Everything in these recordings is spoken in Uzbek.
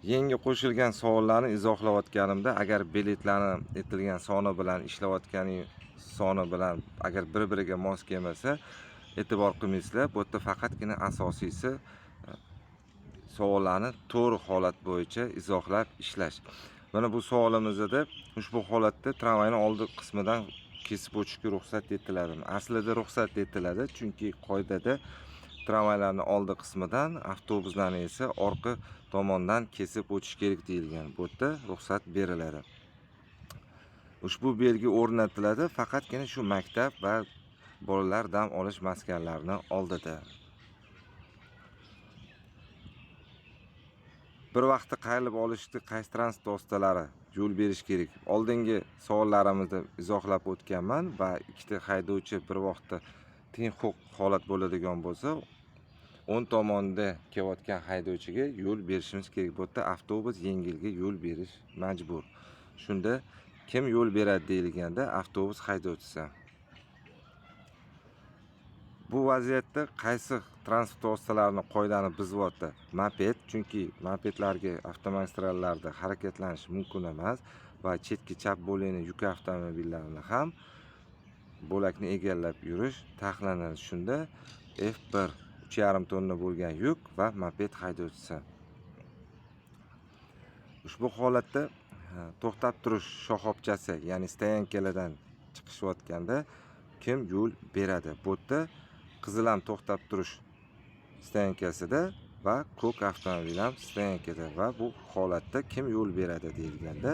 Yangi qo'shilgan savollarni izohlayotganimda agar biletlarni aytilgan soni bilan ishlayotganing soni bilan agar bir-biriga mos kelmasa, e'tibor qilmaysizlar. Bu yerda faqatgina asosiysi savollarni to'g'ri holat bo'yicha izohlab ishlash. Mana bu savolimizda ushbu holatda tramvayni oldi qismidan kesib o'tishga ruxsat etiladimi? Aslida ruxsat etiladi, chunki qoidada tramvaylarni oldi qismidan, avtobuslarni esa orqa tomondan kesib o'tish kerak deyilgan. Bu yerda ruxsat beriladi. Ushbu belgi o'rnatiladi faqatgina shu maktab va bolalar dam olish maskanlarini oldida. Bir vaqtda qayrilib olishni qaysi transport vositalari yo'l berish kerak? Oldingi savollarimizda izohlab o'tganman va ikkita haydovchi bir vaqtda teng huquq holat bo'ladigan bo'lsa, o'ng tomonda kelayotgan haydovchiga yo'l berishimiz kerak. Bu yerda avtobus yengilga yo'l berish majbur. Shunda kim yo'l beradi deyilganda avtobus haydovchisi. Bu vaziyatda qaysi transport vositalarini qoidani buzyapti? Moped, chunki mopedlarga avtomagistrallarda harakatlanish mumkin emas va chetki chap bo'lakni yuk avtomobillarini ham bo'lakni egallab yurish taqiqlanadi. Shunda F1 3,5 tonna bo'lgan yuk va moped haydovchisi. Ushbu holatda to'xtab turish shoxobchasi, ya'ni stoyankalardan chiqishayotganda kim yo'l beradi? Bu yerda qizil ham to'xtab turish stoyankasida va ko'k avtomobil ham stoyankada va bu holatda kim yo'l beradi deyilganda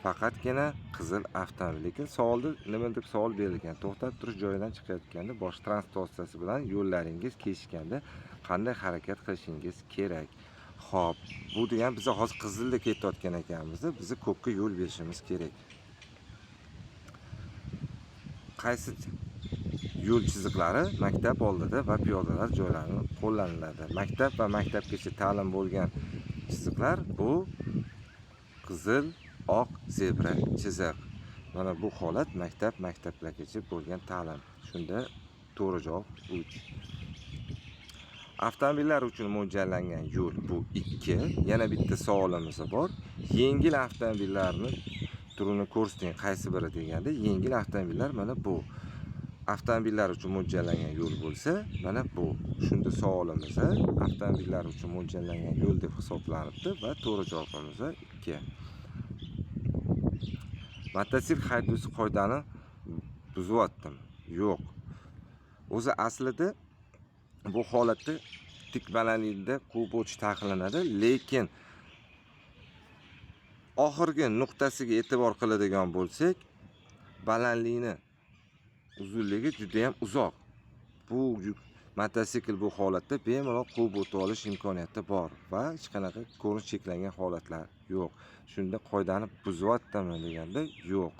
faqatgina qizil avtomobil. Lekin savolda nima deb savol berilgan? To'xtab turish joyidan chiqayotganda boshqa transport vositasi bilan yo'llaringiz kesishganda qanday harakat qilishingiz kerak? Xo'p, bu degan biz hozir qizilda ketayotgan ekanmiz, biz ko'kka yo'l berishimiz kerak. Qaysi yo'l chiziqlari maktab oldida va piyodalar joylarini qo'llaniladi? Maktab va maktabgacha ta'lim bo'lgan chiziqlar bu qizil, oq zebra chiziq. Mana bu holat maktab, maktablargacha bo'lgan ta'lim. Shunda to'g'ri javob 3. Avtomobillar uchun mo'ljallangan yo'l bu 2. Yana bitta savolimiz bor. Yengil avtomobillarni turini ko'rsating, qaysi biri deganda yengil avtomobillar mana bu. Avtomobillar uchun mo'ljallangan yo'l bo'lsa, mana bu. Shunda savolimiz avtomobillar uchun mo'ljallangan yo'l deb hisoblanibdi va to'g'ri javobimiz 2. Mototsikl haydovchisi qoidani buzyaptimi? Yo'q. O'zi aslida bu holatda tik balandlikda quvib o'tish taqiqlanadi, lekin oxirgi nuqtasiga e'tibor qiladigan bo'lsak, balandlikni uzunligi juda ham uzoq. Bu yuk mototsikl bu holatda bemalol quvib o'ta olish imkoniyati bor va hech qanaqa ko'rinish cheklangan holatlar yo'q. Shunda qoidani buzyaptimi deganda yo'q.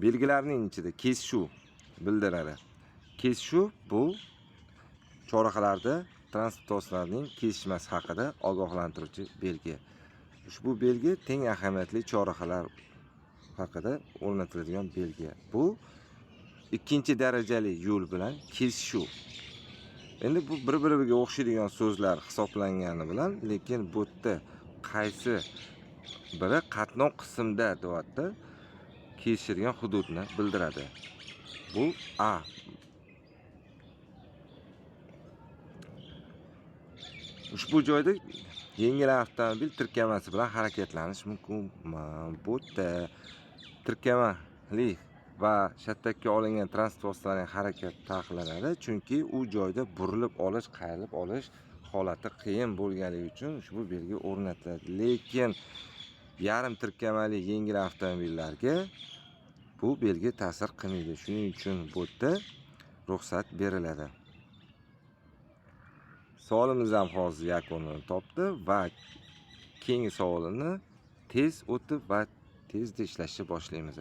Belgilarning ichida kesishuv bildiradi. Kesishuv bu chorrahalarda transport vositalarining kesishmasi haqida ogohlantiruvchi belgi. Ushbu belgi teng ahamiyatli chorrahalar haqida o'rnatiladigan belgi. Bu ikkinchi darajali yo'l bilan kesishuv. Endi bu bir-biriga o'xshaydigan so'zlar hisoblangani bilan, lekin bu yerda qaysi biri qatnov qismda deyapti, kesishadigan hududni bildiradi. Bu A. Ushbu joyda yengil avtomobil tirkamasi bilan harakatlanish mumkin. Bu yerda tirkamali va shattakka olingan transport vositalarining harakati taqiqlanadi, chunki u joyda burilib olish, qayrilib olish holati qiyin bo'lganligi uchun ushbu belgi o'rnatiladi. Lekin yarim tirkamali yengil avtomobillarga bu belgi ta'sir qilmaydi. Shuning uchun bu yerda ruxsat beriladi. Savolimiz ham hozir yakunini topdi va keyingi savolini tez o'tib va tezda ishlashni boshlaymiz.